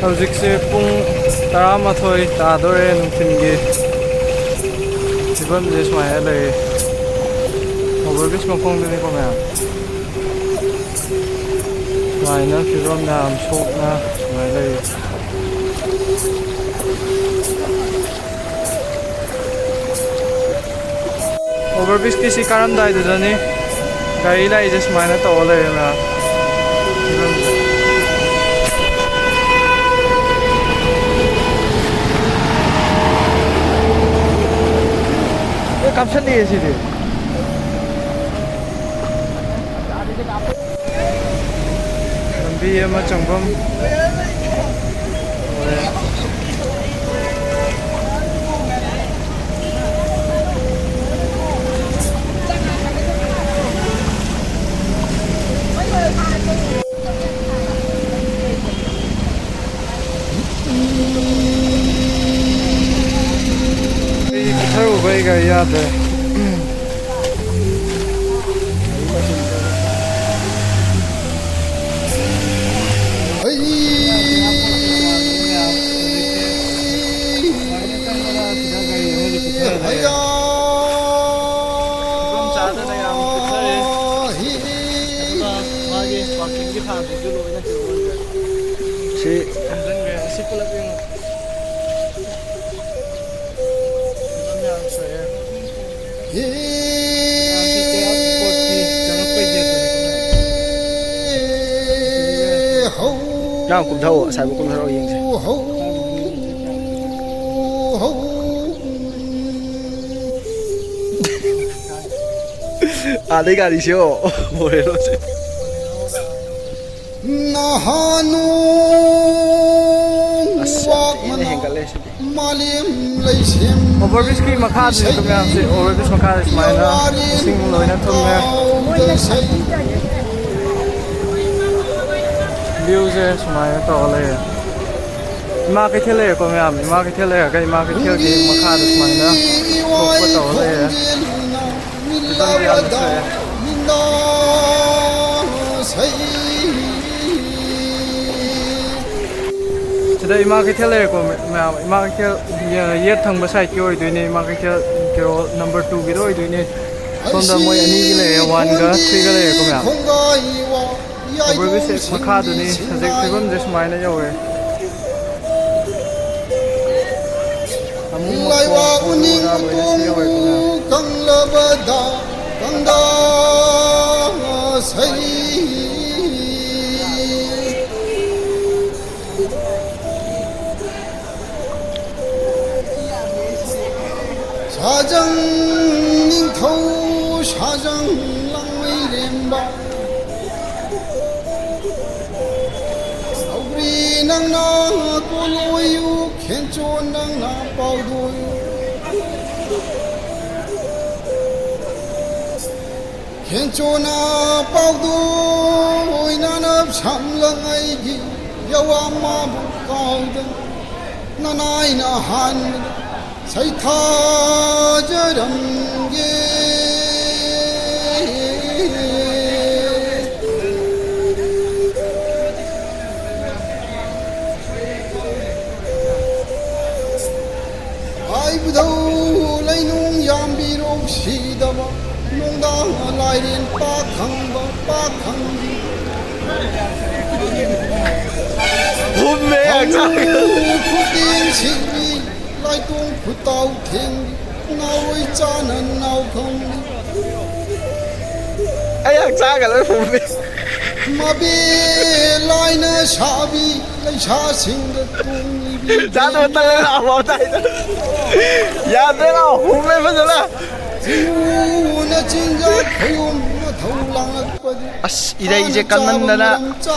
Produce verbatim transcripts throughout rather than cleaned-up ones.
ꯍꯧꯖꯤꯛꯁꯦ ꯄꯨꯡ ꯇꯔꯥꯃꯥꯊꯣꯏ ꯇꯥꯗꯣꯔꯦ ꯅꯨꯡꯊꯤꯜꯒꯤ꯫ ꯐꯤꯕꯝꯁꯦ ꯁꯨꯃꯥꯏꯅ ꯂꯩꯔꯤ꯫ Over bridge ꯃꯈꯣꯡꯗꯅꯤꯀꯣ ꯃꯌꯥꯝ꯫ ꯁꯨꯃꯥꯏꯅ ꯐꯤꯕꯝ ꯌꯥꯝ ꯁꯣꯛꯅ ꯁꯨꯃꯥꯏꯅ ꯂꯩꯔꯤ꯫ Over bridgeꯀꯤ ꯁꯤ ꯀꯥꯔꯝꯗꯥꯏꯗꯨꯗꯅꯤ ꯒꯥꯔꯤ ꯂꯥꯛꯏꯁꯦ, ꯁꯨꯃꯥꯏꯅ ꯇꯧꯔ ꯂꯩꯔꯦ ꯃꯌꯥꯝ꯫ ꯂꯣꯏ ꯀꯥꯞꯁꯜꯂꯛꯑꯦ ꯁꯤꯗꯤ꯫ ꯂꯝꯕꯤ ꯑꯃ ꯆꯪꯐꯝ ꯑꯣꯏꯔꯦ꯫ ꯑꯩ ꯄꯤꯊꯔꯨꯕꯩ ꯒꯥꯔꯤ ꯌꯥꯗ꯭ꯔꯦ꯫ ꯐꯤꯕꯝ ꯆꯥꯗꯅ ꯌꯥꯝ ꯄꯤꯊꯔꯦ꯫ ꯑꯗꯨꯒ ꯃꯥꯒꯤ ꯋꯥꯀꯤꯡꯒꯤ ꯊꯥꯡꯁꯤꯁꯨ ꯂꯣꯏꯅ ꯀꯩꯅꯣ ꯑꯣꯏꯈ꯭ꯔꯦ꯫ ꯁꯤ ꯊꯝꯖꯤꯟꯈ꯭ꯔꯦ꯫ ꯑꯁꯤ ꯄꯨꯂꯞ ꯌꯦꯡꯉꯣ꯫ ꯐꯤꯕꯝ ꯌꯥꯝ ꯁꯣꯛꯑꯦ꯫ ꯌꯥꯝ ꯁꯤ ꯆꯩꯔꯥꯎ ꯀꯣꯔꯠꯀꯤ ꯆꯪꯉꯛꯄꯩ ꯒꯦꯠꯇꯨꯅꯤ꯫ ꯅꯪ ꯀꯨꯝꯊꯧꯑꯣ, ꯑꯁꯥꯏꯕꯨ ꯀꯨꯝꯊꯔꯛꯑꯣ ꯌꯦꯡꯁꯦ꯫ ꯑꯥꯗꯩ ꯒꯥꯔꯤꯁꯦ, ꯑꯣ, ꯕꯣꯂꯦꯔꯣꯁꯦ꯫ ꯅꯍꯥꯟ ꯑꯁ, ꯌꯥꯝ ꯊꯤꯅ ꯍꯦꯟꯒꯠꯂꯦ ꯁꯤꯗꯤ꯫ ꯃꯥꯂꯦꯝ ꯂꯩꯁꯦꯝ ꯑꯣꯚꯔ ꯕ꯭ꯔꯤꯖꯀꯤ ꯃꯈꯥꯗꯁꯨ ꯃꯌꯥꯝꯁꯦ, ꯑꯣꯚꯔ ꯕ꯭ꯔꯤꯖ ꯃꯈꯥꯗ ꯁꯨꯃꯥꯏꯅ ꯏꯁꯤꯡ ꯂꯣꯏꯅ ꯊꯨꯝꯃꯦ꯫ ꯚ꯭ꯌꯨꯁꯦ ꯁꯨꯃꯥꯏꯅ ꯇꯧꯔ ꯂꯩꯔꯦ꯫ ꯏꯃꯥ ꯀꯩꯊꯦꯜ ꯂꯩꯔꯦꯀꯣ ꯃꯌꯥꯝ, ꯏꯃꯥ ꯀꯩꯊꯦꯜ ꯂꯩꯔꯒ ꯏꯃꯥ ꯀꯩꯊꯦꯜꯒꯤ ꯃꯈꯥꯗ ꯁꯨꯃꯥꯏꯅ ꯊꯣꯛꯄ ꯇꯧꯔ ꯂꯩꯔꯦ꯫ ꯐꯤꯕꯝꯗꯤ ꯌꯥꯝꯅ ꯁꯣꯛꯑꯦ꯫ ꯃꯤꯅꯥꯁꯩ ꯁꯤꯗ ꯏꯃꯥ ꯀꯩꯊꯦꯜ ꯂꯩꯔꯦꯀꯣ, ꯃꯌꯥꯝ꯫ ꯏꯃꯥ ꯀꯩꯊꯦꯜ, ꯌꯦ-, ꯌꯦꯠ ꯊꯪꯕ side ꯀꯤ ꯑꯣꯏꯗꯣꯏꯅꯦ꯫ ꯏꯃꯥ ꯀꯩꯊꯦꯜ ꯀꯦꯔꯣꯜ number two ꯒꯤꯗꯣ ꯑꯣꯏꯗꯣꯏꯅꯦ꯫ ꯁꯣꯝꯗ ꯃꯣꯏ ꯑꯅꯤꯒꯤ ꯂꯩꯔꯦ, one ꯒ three ꯒ ꯂꯩꯔꯦꯀꯣ, ꯃꯌꯥꯝ꯫ Overbridge ꯁꯦ ꯃꯈꯥꯗꯨꯅꯤ꯫ ꯍꯧꯖꯤꯛ ꯐꯤꯕꯝꯁꯦ ꯁꯨꯃꯥꯏꯅ ꯌꯧꯔꯦ꯫ ꯑꯃꯨꯛ ꯂꯥꯏꯋꯥ ꯃꯈꯣꯡ, ꯎꯅꯤꯡ ꯃꯈꯣꯡ ꯂꯣꯏꯅ ꯁꯤ ꯌꯧꯔꯦꯀꯣ, ꯃꯌꯥꯝ꯫ ꯀꯪꯂꯕꯗ ꯀꯪꯗꯥ ꯁꯩ꯫ ꯁꯥꯖꯪ ꯅꯤꯡꯊꯧ ꯁꯥꯖꯪ ꯂꯥꯡꯃꯩꯔꯦꯝꯕ꯫ ꯁꯧꯒ꯭ꯔꯤ ꯅꯪꯅ ꯀꯣꯂꯣꯏꯌꯨ, ꯈꯦꯟꯆꯣ ꯅꯪꯅ ꯄꯥꯎꯗꯣꯏꯌꯨ꯫ ꯈꯦꯟꯆꯣꯅ ꯄꯥꯎꯗꯣꯏ ꯅꯥꯅꯞ ꯁꯝꯂꯪ ꯑꯩꯒꯤ ꯌꯋꯥ ꯃꯥꯕꯨ ꯀꯥꯎꯗꯅ ꯅꯅꯥꯏꯅ ꯍꯥꯟꯕꯗ ꯁꯩꯊꯥꯖꯔꯝꯒꯦ꯫ ꯍꯥꯏꯕꯗꯧ ꯂꯩꯅꯨꯡ ꯌꯥꯝꯕꯤꯔꯣꯛ ꯁꯤꯗꯕ ꯅꯨꯡꯗꯥꯡ ꯂꯥꯏꯔꯦꯟ ꯄꯥꯛ ꯈꯪꯕ ꯄꯥꯛ ꯈꯪꯕꯤ꯫ ꯍꯨꯝꯃꯦ ꯍꯛꯆꯥꯡ꯫ ꯈꯨꯇꯦꯡ ꯁꯤꯡꯕꯤ ꯂꯥꯏꯇꯣꯡ ꯈꯨꯇꯥꯎ ꯊꯦꯡꯕꯤ ꯅꯥꯎꯔꯣꯏ ꯆꯥꯅ ꯅꯥꯎ ꯈꯪꯕꯤ꯫ ꯑꯩ ꯍꯛꯆꯥꯡꯒ ꯂꯣꯏ ꯍꯨꯝꯃꯦ꯫ ꯃꯕꯦ ꯂꯥꯏꯅ ꯁꯥꯕꯤ ꯂꯩꯁꯥꯁꯤꯡꯗ ꯇꯣꯡꯂꯤꯕꯤ꯫ ꯆꯥꯗꯕ ꯇꯜꯂꯦ, ꯂꯥꯛꯑꯣ ꯑꯝꯇ ꯍꯥꯏꯗ꯫ ꯌꯥꯗ꯭ꯔꯦ, ꯂꯥꯛꯑꯣ, ꯍꯨꯝꯃꯦ ꯐꯖꯅ꯫ ꯆꯤꯡꯉꯨꯅ ꯆꯤꯟꯖꯥꯛ ꯈꯌꯣꯝ ꯃꯊꯧ ꯂꯥꯡꯂꯛꯄꯗꯤ꯫ ꯑꯁ, ꯏꯔꯩꯁꯦ ꯀꯟꯃꯟꯗꯅ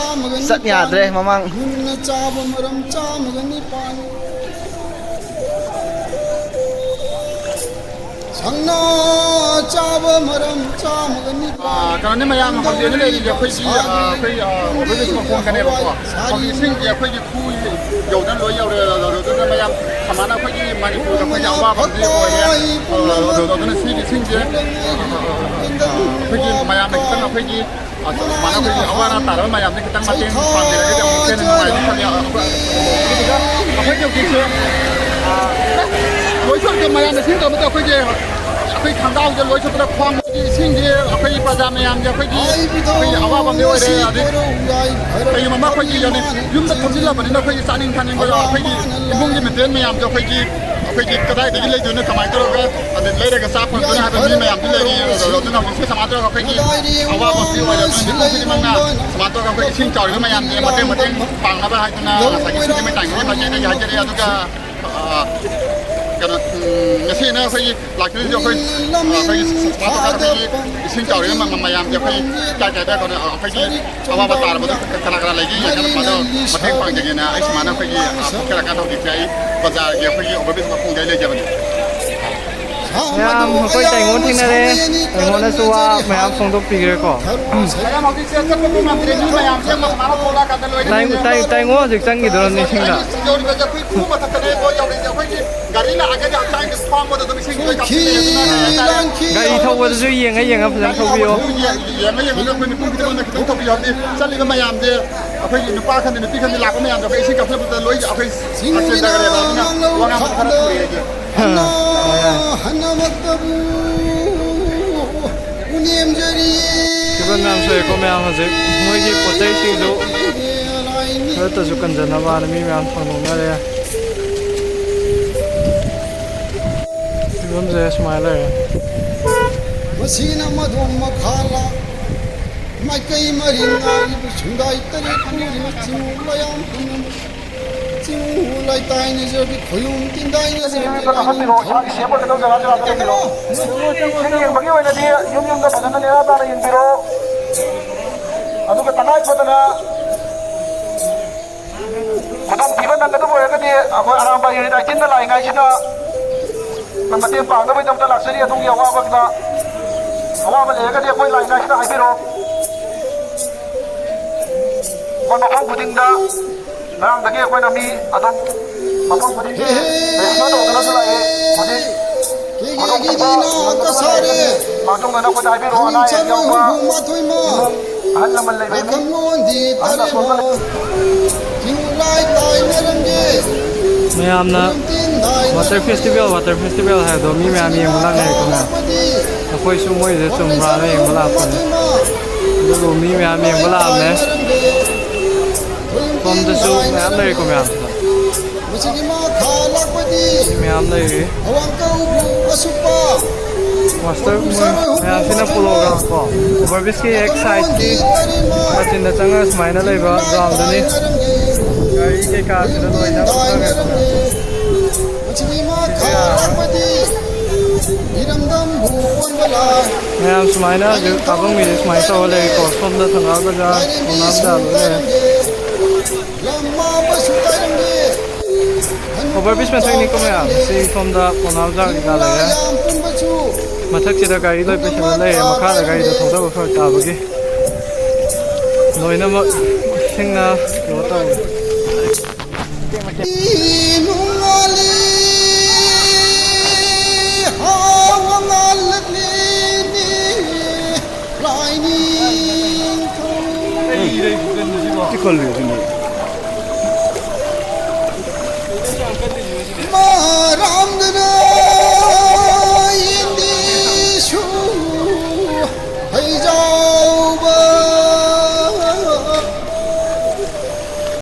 ꯆꯠ ꯌꯥꯗ꯭ꯔꯦ ꯃꯃꯥꯡ꯫ ꯃꯨꯟꯅ ꯆꯥꯕ ꯃꯔꯝ ꯆꯥꯝꯃꯒ ꯅꯤꯄꯥꯟ꯫ ꯁꯪꯅꯥ ꯆꯥꯕ ꯃꯔꯝ ꯆꯥꯝꯃꯒ ꯅꯤꯄꯥꯟ꯫ ꯑꯥ, ꯀꯩꯅꯣꯅꯤ ꯃꯌꯥꯝ ꯍꯧꯖꯤꯛ ꯍꯧꯖꯤꯛ ꯂꯩꯔꯤꯁꯦ ꯑꯩꯈꯣꯏꯒꯤ, ꯑꯥ, ꯑꯩꯈꯣꯏ, ꯑꯥ, ꯑꯣꯚꯔꯕ꯭ꯔꯤꯖ ꯃꯈꯣꯡꯗꯅꯦꯕꯀꯣ꯫ ꯍꯧꯖꯤꯛ ꯏꯁꯤꯡꯁꯦ ꯑꯩꯈꯣꯏꯒꯤ ꯈꯨ ꯌꯧꯗꯅ ꯂꯣꯏ ꯌꯧꯔꯦ꯫ ꯑꯗꯨꯅ ꯃꯌꯥꯝ ꯁꯃꯥꯅ ꯑꯩꯈꯣꯏꯒꯤ ꯃꯅꯤꯄꯨꯔꯗ ꯑꯩꯈꯣꯏꯒꯤ ꯑꯋꯥꯕ ꯑꯃꯗꯤ ꯑꯣꯏꯔꯦ꯫ ꯑꯗꯨꯅ ꯁꯤꯒꯤ ꯏꯁꯤꯡꯁꯦ ꯑꯩꯈꯣꯏꯒꯤ ꯃꯌꯥꯝꯅ ꯈꯤꯇꯪ ꯑꯩꯈꯣꯏꯒꯤ ꯁꯃꯥꯅ ꯑꯩꯈꯣꯏꯒꯤ ꯑꯋꯥ ꯑꯅꯥ ꯇꯥꯔꯕ ꯃꯌꯥꯝꯗ ꯈꯤꯇꯪ ꯃꯇꯦꯡ ꯄꯥꯡꯕꯤꯔꯒꯗꯤ ꯑꯃꯨꯛꯀ ꯍꯦꯟꯅ ꯅꯨꯡꯉꯥꯏꯅꯤ ꯈꯜꯂꯤ꯫ ꯑꯗꯨꯒ ꯑꯩꯈꯣꯏꯒꯤ ꯑꯩꯈꯣꯏꯒꯤ ꯍꯧꯖꯤꯛꯁꯦ, ꯑ, ꯂꯣꯏ ꯆꯠꯂꯦ꯫ ꯃꯌꯥꯝꯅ ꯏꯁꯤꯡ ꯇꯧꯕꯗ ꯑꯩꯈꯣꯏꯒꯤ, ꯑꯩꯈꯣꯏ ꯈꯣꯡꯒ꯭ꯔꯥꯎꯁꯦ ꯂꯣꯏ ꯆꯠꯄꯗ ꯈ꯭ꯋꯥꯡ ꯃꯣꯏꯒꯤ ꯏꯁꯤꯡꯁꯦ ꯑꯩꯈꯣꯏꯒꯤ ꯄ꯭ꯔꯖꯥ ꯃꯌꯥꯝꯁꯦ ꯑꯩꯈꯣꯏꯒꯤ, ꯑꯩꯈꯣꯏꯒꯤ ꯑꯋꯥꯕ ꯑꯃ ꯑꯣꯏꯔꯦ꯫ ꯑꯗꯩ ꯀꯩꯒꯨꯝꯕ ꯑꯃ ꯑꯩꯈꯣꯏꯒꯤ ꯌꯥꯅꯤ ꯌꯨꯝꯗ ꯊꯝꯖꯤꯜꯂꯕꯅꯤꯅ ꯑꯩꯈꯣꯏꯒꯤ ꯆꯥꯅꯤꯡ ꯊꯛꯅꯤꯡꯕ ꯑꯩꯈꯣꯏꯒꯤ ꯏꯃꯨꯡꯒꯤ ꯃꯦꯟꯇꯦꯟ ꯃꯌꯥꯝꯁꯦ ꯑꯩꯈꯣꯏꯒꯤ, ꯑꯩꯈꯣꯏꯒꯤ ꯀꯗꯥꯏꯗꯒꯤ ꯂꯩꯗꯣꯏꯅꯣ, ꯀꯃꯥꯏꯅ ꯇꯧꯔꯒ ꯑꯗꯩ ꯂꯩꯔꯒ ꯆꯥ ꯐꯪꯗꯣꯏꯅꯣ ꯍꯥꯏꯕ ꯃꯤ ꯃꯌꯥꯝꯁꯨ ꯂꯩꯔꯤ꯫ ꯑꯗꯨꯅ ꯍꯧꯖꯤꯛꯁꯦ ꯁꯃꯥꯏꯅ ꯇꯧꯔꯒ ꯑꯩꯈꯣꯏꯒꯤ ꯑꯋꯥꯕ ꯑꯃꯗꯤ ꯑꯣꯏꯔꯦ꯫ ꯑꯗꯨꯅ ꯃꯤꯄꯨꯝ ꯈꯨꯗꯤꯡꯃꯛꯅ ꯁꯃꯥꯏꯅ ꯇꯧꯔꯒ ꯑꯩꯈꯣꯏ ꯏꯁꯤꯡ ꯆꯥꯎꯔꯤꯕ ꯃꯌꯥꯝꯁꯦ ꯃꯇꯦꯡ ꯃꯇꯦꯡ ꯄꯥꯡꯅꯕ ꯍꯥꯏꯗꯨꯅ ꯉꯁꯥꯏꯒꯤ ꯏꯁꯤꯡꯒꯤ ꯃꯇꯥꯡꯁꯤꯗꯤ ꯐꯖꯅ ꯍꯥꯏꯖꯔꯦ꯫ ꯑꯗꯨꯒ, ꯑ, ꯀꯩꯅꯣ, ꯎꯝ, ꯉꯁꯤꯅ ꯑꯩꯈꯣꯏꯒꯤ ꯂꯥꯛꯇꯣꯏꯁꯦ ꯑꯩꯈꯣꯏ, ꯑ, ꯑꯩꯈꯣꯏꯒꯤ ꯁꯃꯥꯏꯅ ꯇꯧꯔꯒ ꯑꯩꯈꯣꯏꯒꯤ ꯏꯁꯤꯡ ꯆꯥꯎꯔꯤꯕ ꯃ-, ꯃꯌꯥꯝꯁꯦ ꯑꯩꯈꯣꯏ ꯀꯥꯏ ꯀꯥꯏꯗ ꯀꯩꯅꯣ ꯑꯩꯈꯣꯏꯒꯤ ꯑꯋꯥꯕ ꯇꯥꯔꯕꯗꯣ ꯀꯅꯥ ꯀꯅꯥ ꯂꯩꯒꯦ ꯌꯦꯡꯉꯒ ꯁꯨꯃꯥꯏꯅ ꯃꯇꯦꯡ ꯄꯥꯡꯖꯒꯦꯅ ꯑꯩ ꯁꯨꯃꯥꯏꯅ ꯑꯩꯈꯣꯏꯒꯤ, ꯑ, ꯊꯣꯛꯆꯔꯀꯥꯟꯗ ꯍꯧꯖꯤꯛꯁꯦ ꯑꯩ ꯕꯖꯥꯔꯒꯤ ꯑꯩꯈꯣꯏꯒꯤ ꯑꯣꯚꯔ ꯕ꯭ꯔꯤꯖ ꯃꯈꯣꯡꯗ ꯑꯩ ꯂꯩꯖꯕꯅꯤ꯫ ꯃꯌꯥꯝ ꯑꯩꯈꯣꯏ ꯇꯥꯏꯉꯣꯟ ꯊꯦꯡꯅꯔꯦ꯫ ꯇꯥꯏꯉꯣꯟꯅꯁꯨ ꯋꯥ ꯃꯌꯥꯝ ꯐꯣꯡꯗꯣꯛꯄꯤꯈ꯭ꯔꯦꯀꯣ꯫ ꯃꯌꯥꯝ ꯍꯧꯖꯤꯛꯁꯦ ꯆꯠꯄꯗꯤ ꯉꯝꯗ꯭ꯔꯦ꯫ ꯃꯤ ꯃꯌꯥꯝꯁꯦ ꯃꯁꯥꯅ ꯊꯣꯛꯂꯛꯑꯀꯥꯟꯗ ꯂꯣꯏꯅ ꯇꯥꯏ-, ꯇꯥꯏ-, ꯇꯥꯏꯉꯣ ꯍꯧꯖꯤꯛ ꯆꯪꯈꯤꯗꯣꯔꯕꯅꯤ ꯏꯁꯤꯡꯗ꯫ ꯌꯧꯔꯤꯕꯁꯦ ꯑꯩꯈꯣꯏ ꯈꯨ ꯃꯊꯛꯇꯅꯦ ꯀꯣ ꯌꯧꯔꯤꯁꯦ꯫ ꯑꯩꯈꯣꯏꯒꯤ ꯒꯥꯔꯤ ꯂꯥꯛꯑꯒꯗꯤ ꯍꯛꯆꯥꯡꯒꯤ ꯈ꯭ꯋꯥꯡꯕꯗ ꯑꯗꯨꯝ ꯏꯁꯤꯡ ꯂꯣꯏ ꯀꯥꯞꯁꯤꯜꯂꯦ꯫ ꯑꯗꯨꯅ ꯍꯥꯏꯇꯥꯔꯦ꯫ ꯒꯥꯔꯤ ꯊꯧꯕꯗꯁꯨ ꯌꯦꯡꯉ ꯌꯦꯡꯉ ꯐꯖꯅ ꯊꯧꯕꯤꯌꯣ꯫ ꯌꯦꯡꯉ ꯌꯦꯡꯉꯒ ꯑꯩꯈꯣꯏ ꯃꯤꯄꯨꯝ ꯈꯨꯗꯤꯡꯃꯛꯅ ꯈꯤꯇꯪ ꯊꯧꯕꯤꯌꯣ꯫ ꯍꯥꯏꯕꯗꯤ ꯆꯠꯂꯤꯕ ꯃꯌꯥꯝꯁꯦ ꯑꯩꯈꯣꯏꯒꯤ ꯅꯨꯄꯥ ꯈꯪꯗꯦ ꯅꯨꯄꯤ ꯈꯪꯗꯦ ꯂꯥꯛꯄ ꯃꯌꯥꯝꯗꯣ ꯑꯩꯈꯣꯏ ꯏꯁꯤꯡ ꯀꯥꯞꯁꯤꯜꯂꯛꯄꯗ ꯂꯣꯏ ꯑꯩꯈꯣꯏ ꯆꯦꯟꯊꯈ꯭ꯔꯦꯕ꯫ ꯑꯗꯨꯅ ꯋꯥ ꯉꯥꯡꯕ ꯈꯔ ꯊꯨꯔꯦ ꯑꯩꯁꯦ꯫ ꯐꯤꯕꯝ ꯌꯥꯝ ꯁꯣꯛꯑꯦꯀꯣ ꯃꯌꯥꯝ꯫ ꯍꯧꯖꯤꯛ ꯃꯣꯏꯒꯤ ꯄꯣꯠ ꯆꯩꯁꯤꯡꯗꯨ ꯈꯔꯇꯁꯨ ꯀꯟꯖꯅꯕꯅ ꯃꯤ ꯃꯌꯥꯝ ꯊꯥꯡꯗꯣꯛꯅꯔꯦ꯫ ꯐꯤꯕꯝꯁꯦ ꯁꯨꯃꯥꯏꯅ ꯂꯩꯔꯦ꯫ ꯃꯁꯤꯅ ꯃꯗꯣꯝ ꯃꯈꯥ ꯂꯥꯛ ꯃꯥꯏꯀꯩ ꯃꯔꯤ ꯉꯥꯛꯂꯤꯕ ꯁꯨꯡꯗꯥꯏ ꯇꯔꯦꯠ ꯄꯨꯔꯤꯕ ꯆꯤꯡ ꯃꯌꯥꯝ ꯄꯨꯝꯅꯃꯛ ꯆꯤꯡ ꯂꯥꯏꯇꯥꯏꯅꯖꯕꯤ ꯈꯣꯌꯨꯝ ꯇꯤꯟꯗꯥꯏꯅꯖꯕꯤ ꯌꯨꯝꯗ ꯀꯥꯈꯠꯄꯤꯔꯣ, ꯏꯁꯥꯒꯤ ꯁꯦꯝꯕ ꯀꯩꯗꯧ ꯖꯒꯥ ꯖꯒꯥꯗ ꯂꯩꯕꯤꯔꯣ꯫ ꯏꯁꯤꯡ ꯌꯦꯡꯕꯒꯤ ꯑꯣꯏꯅꯗꯤ ꯌꯨꯝ ꯌꯨꯝꯗ ꯐꯖꯅ ꯅꯦꯅꯥ ꯇꯥꯅ ꯌꯦꯡꯕꯤꯔꯣ꯫ ꯑꯗꯨꯒ ꯇꯉꯥꯏ ꯐꯗꯅ ꯈꯨꯗꯣꯡꯊꯤꯕ ꯅꯪꯒꯗꯕ ꯑꯣꯏꯔꯒꯗꯤ ꯑꯩꯈꯣꯏ ꯑꯔꯥꯝꯕꯥꯏ ꯌꯨꯅꯤꯠ ꯑꯩꯠꯇꯤꯟꯗ ꯂꯥꯛꯏꯉꯩꯁꯤꯗ ꯃꯇꯦꯡ ꯄꯥꯡꯅꯕꯒꯤꯗꯃꯛꯇ ꯂꯥꯛꯆꯔꯤ꯫ ꯑꯗꯣꯝꯒꯤ ꯑꯋꯥꯕꯗ, ꯑꯋꯥꯕ ꯂꯩꯔꯒꯗꯤ ꯑꯩꯈꯣꯏ ꯂꯥꯛꯏꯉꯩꯁꯤꯗ ꯍꯥꯏꯕꯤꯔꯛꯑꯣ꯫ ꯑꯩꯈꯣꯏ ꯃꯐꯝ ꯈꯨꯗꯤꯡꯗ ꯉꯔꯥꯡꯗꯒꯤ ꯑꯩꯈꯣꯏꯅ ꯃꯤ ꯑꯗꯨꯝ ꯃꯐꯝ ꯈꯨꯗꯤꯡꯒꯤ ꯔꯦꯁꯀ꯭ꯌꯨ ꯇꯧꯗꯨꯅꯁꯨ ꯂꯥꯛꯏ꯫ ꯍꯧꯖꯤꯛ ꯈꯨꯗꯣꯡꯊꯤꯕ ꯃꯥꯡꯖꯧꯅꯅ ꯑꯩꯈꯣꯏꯗ ꯍꯥꯏꯕꯤꯔꯛꯑꯣ꯫ ꯑꯅꯥ ꯑꯌꯦꯛ ꯌꯥꯎꯕ ꯏꯃꯨꯡ ꯑꯍꯜ ꯂꯃꯟ ꯂꯩꯕ ꯏꯃꯨꯡ ꯑꯍꯜ ꯑꯁꯣꯟꯕ ꯂꯩ꯫ ꯆꯤꯡꯂꯥꯏ ꯇꯥꯏꯅꯔꯝꯒꯦ꯫ ꯌꯥꯝꯅ water festival, water festival ꯍꯥꯏꯕꯗꯣ ꯃꯤ ꯃꯌꯥꯝ ꯌꯦꯡꯕ ꯂꯥꯛꯅꯩꯀꯣ ꯃꯌꯥꯝ꯫ ꯑꯩꯈꯣꯏꯁꯨ ꯃꯣꯏꯁꯦ ꯆꯨꯝꯕ꯭ꯔꯥꯅ ꯌꯦꯡꯕ ꯂꯥꯛꯄꯅꯦ꯫ ꯑꯗꯨꯕꯨ ꯃꯤ ꯃꯌꯥꯝ ꯌꯦꯡꯕ ꯂꯥꯛꯑꯝꯃꯦ꯫ ꯁꯣꯝꯗꯁꯨ ꯃꯌꯥꯝ ꯂꯩꯔꯦꯀꯣ ꯃꯌꯥꯝ꯫ ꯃꯤ ꯃꯌꯥꯝ ꯂꯩꯔꯤ꯫ Master ꯃꯣꯏ ꯃꯌꯥꯝꯁꯤꯅ polo ground ꯀꯣ, Over Bridge ꯀꯤ ꯍꯦꯛ side ꯀꯤ ꯃꯆꯤꯟꯗ ꯆꯪꯉꯒ ꯁꯨꯃꯥꯏꯅ ꯂꯩꯕ ground ꯗꯨꯅꯤ꯫ ꯒꯥꯔꯤ ꯀꯩꯀꯥꯁꯤꯗ ꯂꯣꯏꯅ ꯄꯨꯊꯈ꯭ꯔꯦꯀꯣ ꯃꯌꯥꯝ꯫ ꯃꯌꯥꯝ ꯁꯨꯃꯥꯏꯅ ꯍꯧꯖꯤꯛ ꯀꯥꯐꯝꯒꯤꯁꯦ ꯁꯨꯃꯥꯏꯅ ꯇꯧꯔ ꯂꯩꯔꯦꯀꯣ꯫ ꯁꯣꯝꯗ ꯊꯪꯒꯥꯜ ꯕꯖꯥꯔ, ꯄꯥꯎꯅꯥ ꯕꯖꯥꯔ ꯂꯣꯏ ꯂꯩꯔꯦ꯫ Over Bridge ꯃꯊꯛꯅꯤꯀꯣ ꯃꯌꯥꯝ꯫ ꯁꯤ ꯁꯣꯝꯗ ꯄꯥꯎꯅꯥ ꯕꯖꯥꯔ ꯀꯩꯀꯥ ꯂꯩꯔꯦ꯫ ꯃꯊꯛꯁꯤꯗ ꯒꯥꯔꯤ ꯂꯣꯏ ꯄꯩꯁꯤꯜꯂ ꯂꯩꯔꯦ꯫ ꯃꯈꯥꯗ ꯒꯥꯔꯤꯗꯣ ꯊꯧꯗꯕ ꯐꯔꯛ ꯇꯥꯕꯒꯤ ꯂꯣꯏꯅꯃꯛ ꯏꯁꯤꯡꯅ ꯀꯩꯅꯣ ꯇꯧꯔꯦ꯫ ꯆꯤꯛꯈꯜꯂꯦ ꯁꯤꯅꯤ꯫ ꯃꯔꯝꯗꯅ